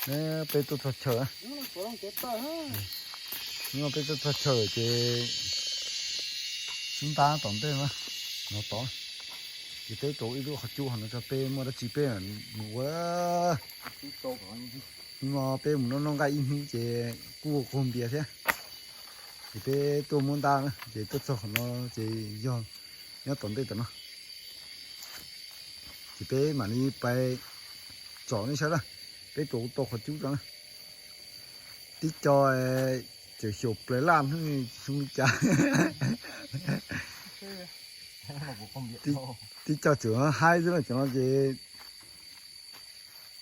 Peb tuaj txog chaw, peb tuaj txog chaw ces xub ntab tom ntej no, no tod. Ces peb rau ib lub qhov cub hauv no tso, peb muaj dab tsi peb mus ua. Hnub no peb mus noj noj nqaij ib hnub ces kuj ua qaug npias thiab. Ces peb tuaj muab ntab na, ces tuaj txog qhov no ces yog nyob tom ntej tom no. Ces peb mam li pais tsom nej saib na. Peb rau tau qhov cub tso na. Tib co tseem xyaum plaws laj hnub xyoo li cas. Tib co tseem haib xwb na, cov no ces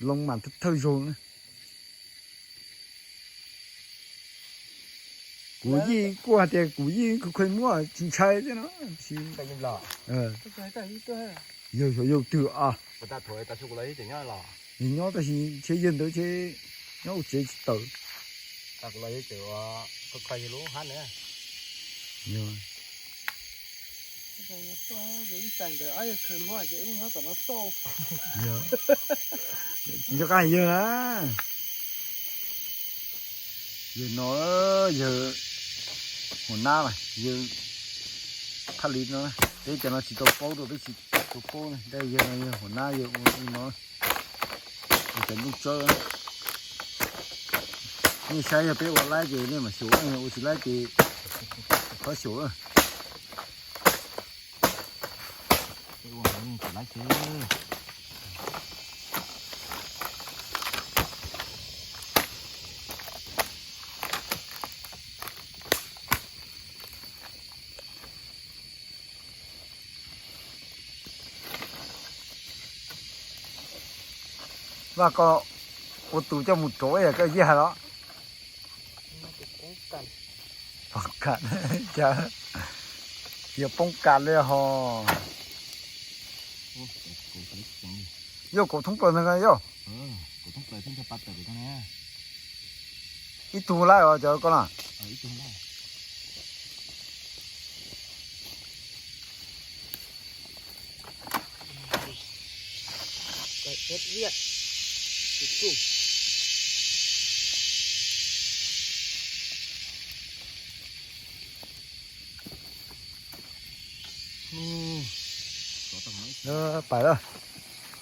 loo mas thawj zaug na. Kuv yeej kuj hais tias kuv yeej khuj khuj muab tsis ntshai thiab no. Yawg xyov yawg twg a. Nws nyob tab sis thiab yawg ntawd thiab nyob ua tsev tsis tawm. Tsis nco qab yawg na. Yawg no, yawg hua nab mas yawg thaj li no, peb cov no tsis tau paub rau, peb tsis tau paub na, tab yawg no yawg hua nab yawg ua li no. Cov nplooj tsawb, nej saib yog peb ua laib ces nej mam xyaum, yog ua tsis laib ces txhob xyaum. Vaj, koj ua tus coj mus rauv yam koj yag los? Poob kas, cas yog poob kas li ho. Yog kaum thoob plaws ntag yog. Ib tug lawm os cov koj na. Pais lawm,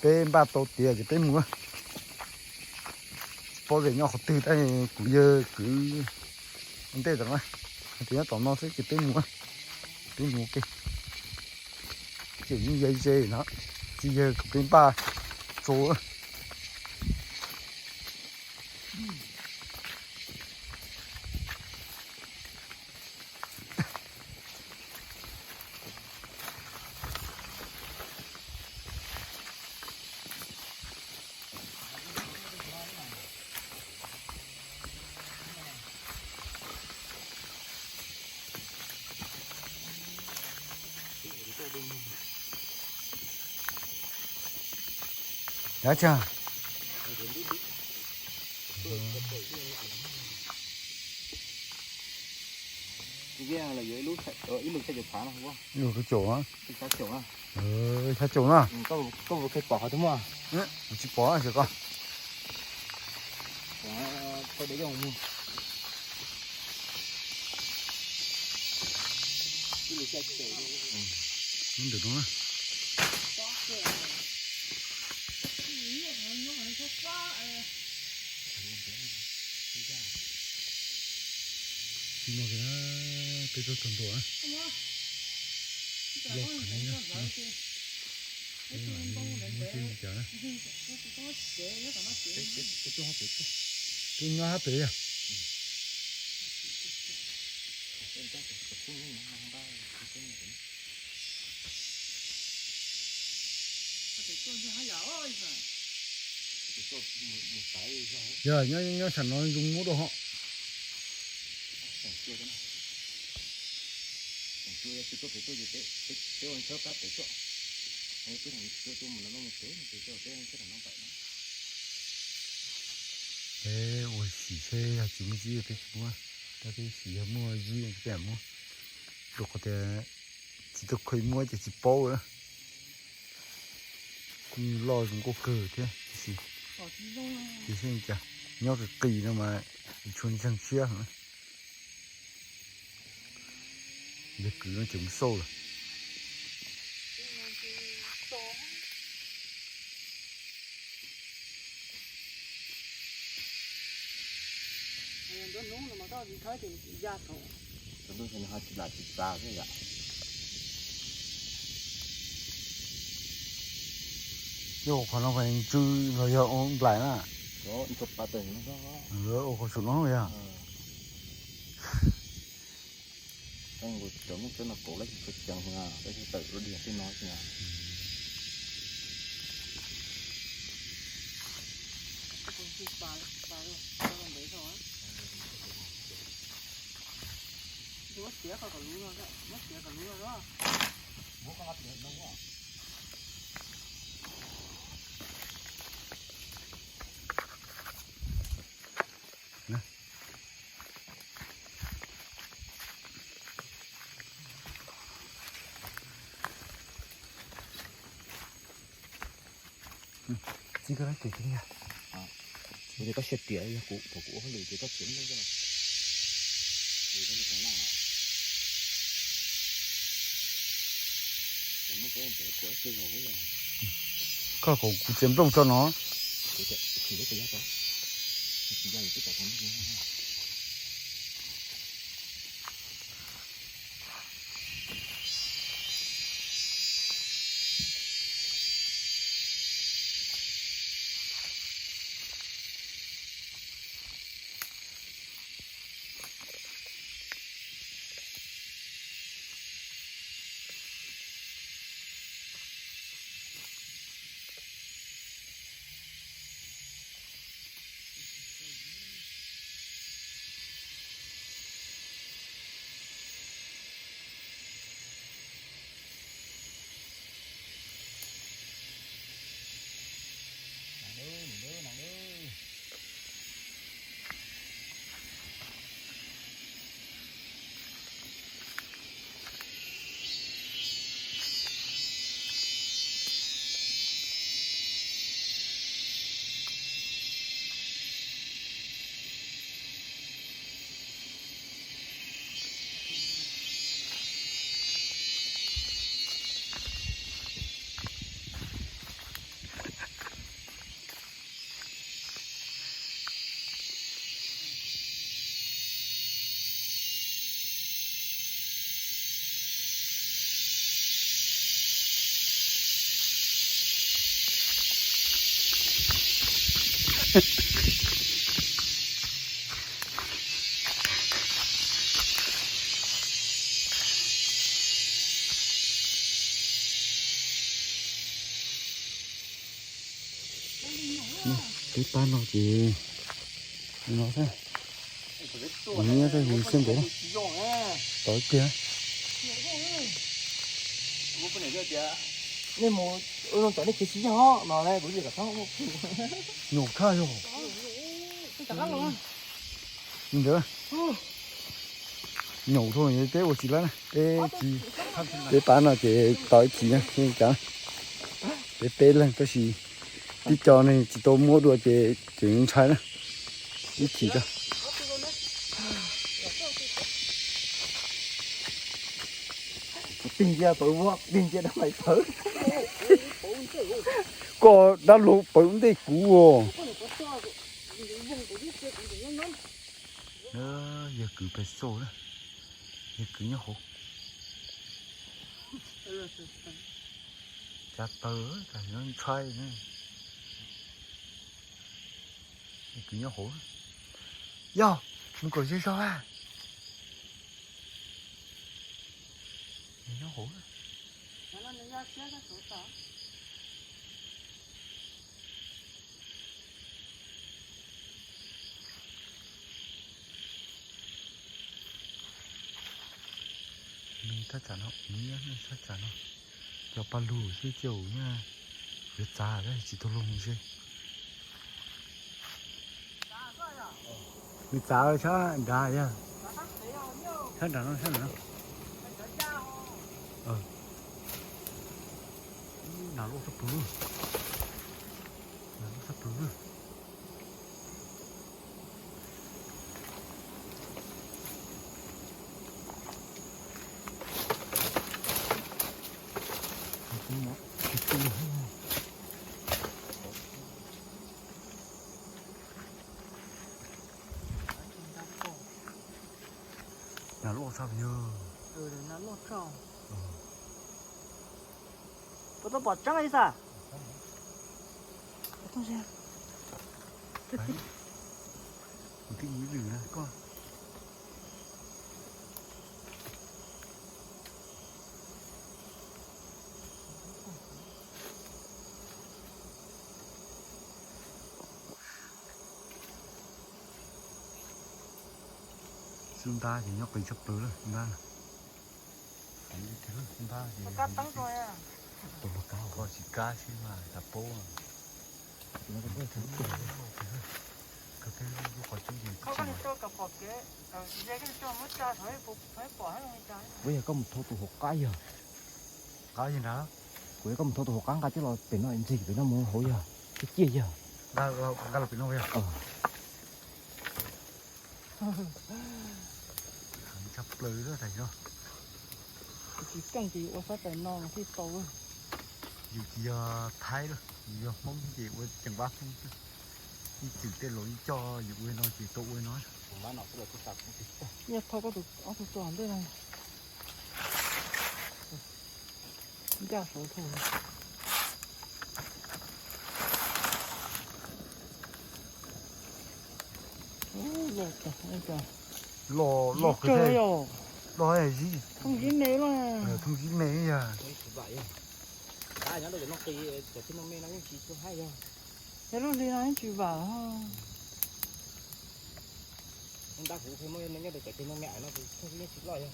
peb npaj tau tiav ces peb mus. Tsis paub tias nyob qhov twg tab kuv yawg kwv ua ntej tom no, hais tias nyob tom no xwb ces peb mus, peb mus ua ke. Ces yeej yog ze no, tsis yog kuv peb npaj tso. Yav tsag. Ib lus xya caum, xya caum na. Koj tsis pom xyov koj. Ntawm no na. Tsis no kiag, peb tuaj txog ntua na. Loj kawg li na. Peb mam li muab seb li cas na. Peb nyob hab pem yog. Yog nyob, nyob sab no zoo muab dua hos. Peb ua sim seb yog tsis muaj zib peb tsis muab, tab peb sim yog muaj zib peb mam muab. Rau qhov tias tsis tau kheev muab ces tsis paub lawm. Kuj loj zoo nkauj kawg thiab tiam sis, tiam sis li cas. Nyob qis qis no mas tsis tshua ntseeg siab heev. Yawg kwv no tseem mus xauj lawm. Yog qhov no qhov ntsw los yog ua nplaim na. Ua qhov saum no yog. Txij koj lab tias txij, kuv tias koj siab tiag, yog kuv thaum kuv ua hauj lwm ces koj txiav nplooj coj los. Koj kom kuv txiav nplooj tso no. Peb pab no ces no xwb. Nyob tej hu siab ntev na. Tau tiag. Nej mus ua zoo tom nej kev tsis yog no kuv. Nyuam thaj yog. Ntawd nyaum dhau peb ua tsis laib na, peb tsis, peb pab no ces tau ib chim na, peb peb leeg tab sis tib co neeg tsis tau muab dua ces tseem ntshai na, ib chim tso. Tig ncia pawv, tig ncia dab laug pawv. Koj dab laug pawv ntej kuv os. Yawg kwv pem xauj na, yawg kwv nyob hauv. Cas taw, cas ntshai, yawg kwv nyob hauv. Yog mus kom ze zog a. Nyob hauv. Thaj tsam no, thaj tsam no cov paj lug xwb ces nyaj yuav txav tab sis tsis tau loo ze. Nws txav sab nrad yog, sab nrad no, sab nrad no. Nas loj tshaj plaws, nas loj tshaj plaws. Nas loj tshaj yog. Puas tau pom tseeb li xav? Kuv twb ib lwm na koj. Xub ntab ces nyob qis tshaj plaws lawm xub ntab na. Xub ntab ces tus kab tsis kab xwb mas xav paub. Koj peb lub qhov cub ces kuv yog koj mus thau tus hauv qab yog. Qab yog nrad. Kuv yog koj mus thau tus hauv qab nqa coj los pem no ntxig pem no mus hauv yog. Coj ciaj yog. Nqa los pem no yog. Tshaj plaws lawm tas yog. Tsis keej ces ua sab tais no mas thiaj tau. Yus tsis yog Thaib lawm, yus yog Hmoob ces ua ceem vab Hmoob xwb. Ib txwm tej laus ib coj yus ua no ces tau ua no. Nyiaj thau koj tus ob tug tso ntej no. Ncaj saud thau. Loj loj kawg, loj zib, thooj zib me loj, thooj zib me yog. Nyob rau cov no qis, cov tib no me no yeej tsis txawj haib yog. Yog lub hli no yeej tsis vam. Ntab kuv qhia muaj nyob rau cov tib no me no ces thooj zib yeej tsis loj yog.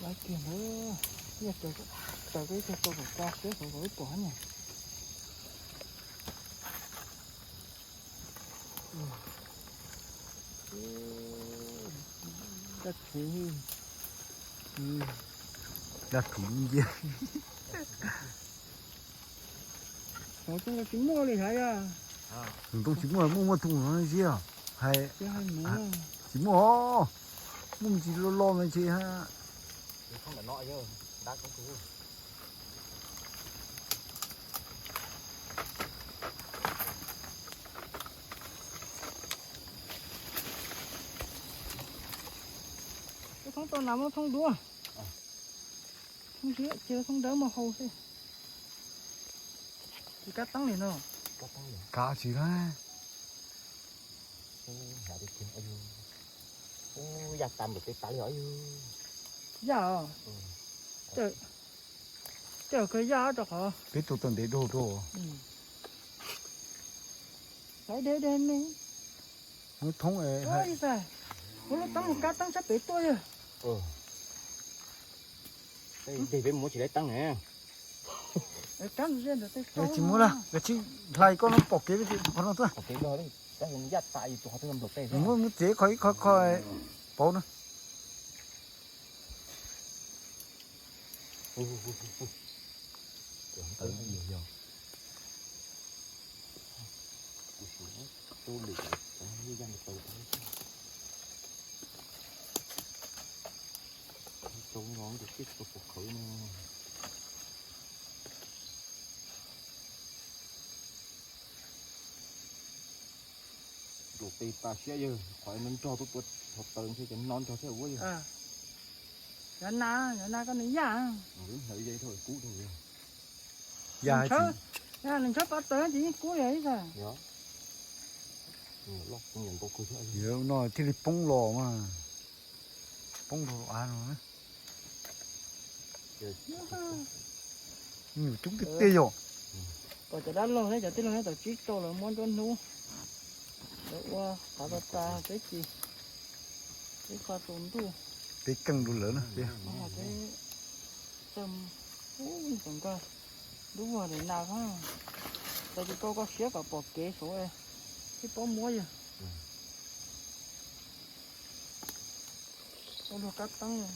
Lawv kiag ntawd, tawm peb tug tau kom tso siab kom ib pom ne. Dab tsi, dab tsi ntsia. Tus ntoo tsis muaj li hais yog. Tus ntoo tsis muaj, muaj muaj tus no ziab hais. Tsis muaj, muaj me ntsis lo lo me ntsis. Thoob tau nas muab thoob duab. Thoob siab ces thoob dawb mus hau xwb. Tsis kab teeb li no. Kab tsis na. Yaj tas npaum tej tas li os. Yaj os. Cawm kawg yaj rau qhov. Peb tus tau ntev dua rau. Lawv de de me. Muab thoob es. Muab lub teeb mus kab teeb sab pem tuaj yog. Dej peb mus muab tsis laib teeb ne. Tsis muab lawm, koj tsis hlais koj no pom kev qhov no tuaj. Muab muab tsev qhov ib qho qho pauv na. Nruam pes tas siab yawg, qhov no nrog tuaj tua hauv taws ntshe cov no nrog thiab ua yawg. Cov na, cov na koj nws yaj. Hlawv ya dhau kub dhau yawg. Ya, nws ntshaw pab taws ces yeej kub yog ib tag. No thiaj li poob los mas. Poob rau av no. Nyuam coob tiag tiag yom. Kom cov dab laug thiab cov tij laug nyob tom tsib rau lawv muab nruab hnub lawv ua qhov tas tas peb tsis, peb kho tsaus ntuj. Peb keej rau lawv na peb. Txawm ub kom nkag lub vuag daim nas, txawm tsis tau koj siab kom pom kev saud thiaj paub muab yog. Ua luag kab teeb,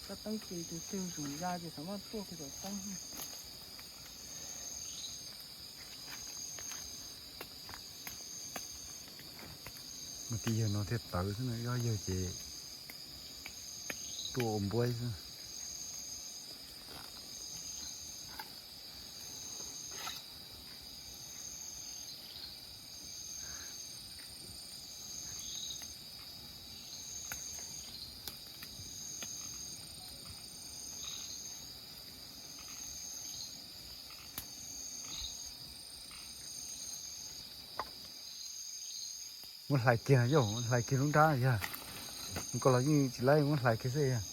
kab teeb ces tus twg zoom ya ces xav muab tuaj kiag tom teeb. Mas tib yawg no thiaj tawv xwb, ob yawg ces tuaj ua npuab xwb. Muab hlais kiag yog, muab hlais kiag lub nrab yog. Koj los yeej tsis laib, muab hlais kiag xwb yog.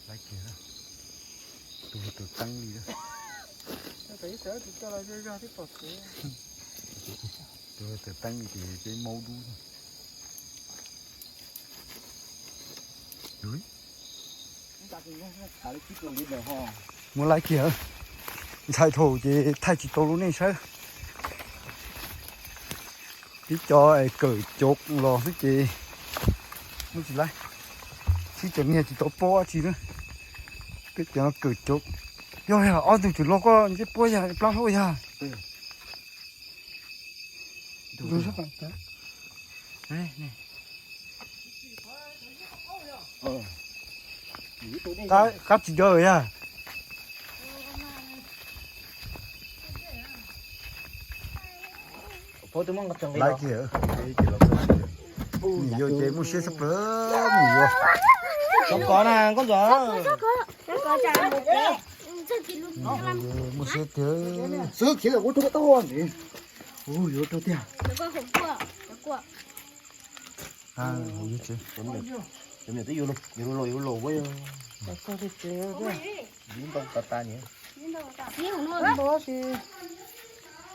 Laib kiag, tus tus teeb li a. Tus tus teeb li ces peb maub dub. Muab laib kiag, ntxhais thaum ces thaij tsis tau lub neej saib. Tib co kawm cov los xwb ces muab tsis laib, sib cov niag tsis tau pob dab tsi na. Peb cov no kawm cov, yog yog ob tug tseem loj koj ntsej puab yog plab hlub yog. Qab tsis dawb yog. Laib kiag, nws yuav ces muaj siab tshaj plaws nws yuav. Muaj siab tiag. Xwb khiv lawm ua rau tau ntxiv. Ua yuav rau tiag.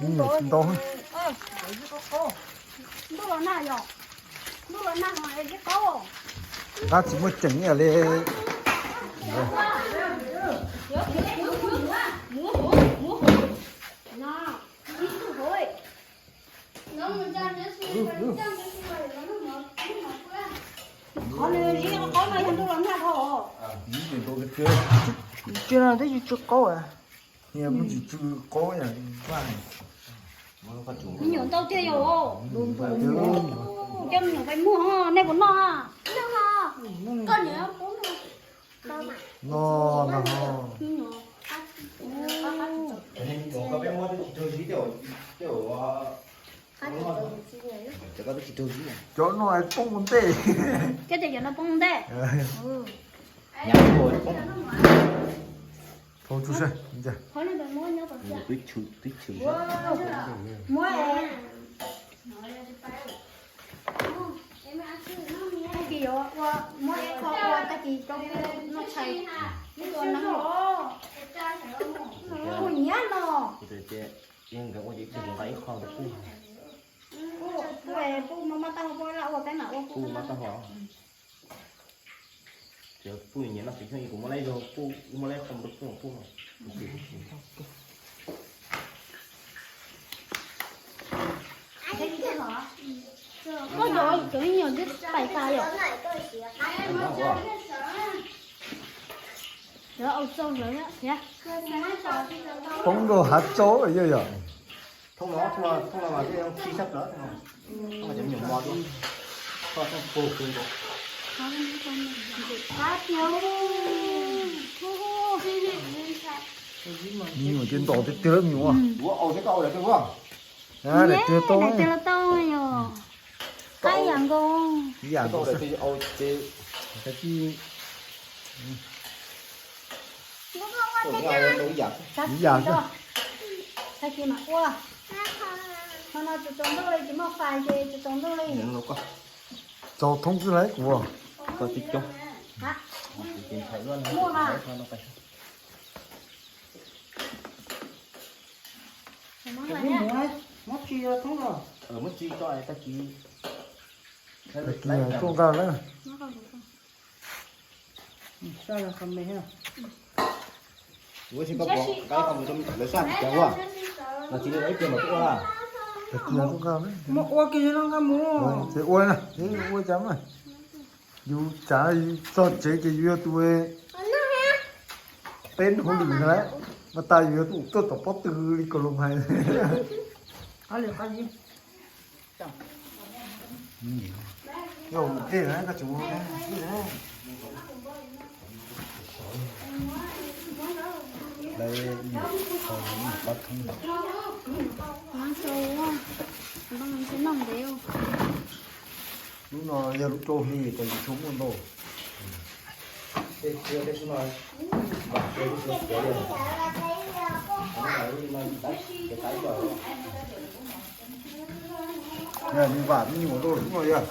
Ntau ntau. Ntuj los nag yom, ntuj los nag mas ib qaub. Qab tsis muaj ceem ib yam li. Qhov no ib qaub no yog ntuj los nag dhau. Tsis no twb tsis tsw qaub. Tsis tsw qaub. Me nyuam ntau tiag yom. Coj me nyuam pais muag, nej puas noj? Noj no. Cov no poob ua ntej. Thiab tias cov no poob ua ntej. Muab tag kis yuav ua, muab ib qho ua tag kis rau kuv noj tshais, ib qho no. Kuv nyiam no. Kuv, kuv, kuv maj maj tag ho, puab laj ua peb mam ua kuv maj tag ho. Ces puj nyiam noj txiv xyoob, kuv muab laib zog puj, muab laib qhov rau puj puj. Koj cov cov me nyuam twb pais tas yom. Lawv au txaus lawm thiab. Poob rau hav tsaus yom. Thoob no, thoob no, thoob no mas thiaj li sab plaws, thoob no cov me nyuam mos tuaj. Koj thoob puag poob rau. Me nyuam ces ntom tiag tiag me nyuam. Ua au thiab koj au daim twg ua? Daim twg tau, daim twg los tau yom. Qab ib yam nkaus. Ib yam nkaus xwb. Ib yam xwb. Tag kis mam ua. Qhov no tsaus ntuj li, tsis muaj fais ces tsaus ntuj li. Tsaus thoob xwb lauj kuv. Muaj mas. Muab tsi thoob os. Tag kis tuaj nqa lawm. Ua tsis nqa pom nqa ib qho mus rau lawv sab tsis cas ua. Los tsis li ib pliag mam tuaj ua. Tag kis tuaj nqa lawm. Muab ua kiag no nqa mus. Ces ua na, ua cas mas. Yus tsav txog tsev ces yus yog tus peb hauj lwm ntag lauj, mas tas yus yog tus tuaj tom pob tw li Kaus Loos hais. Yog mus dej na koj tsis ua na. Lub no yog lub rau hli, tau yus tshua muaj ntau. Yog nws vam me nyuam rau lub no yog.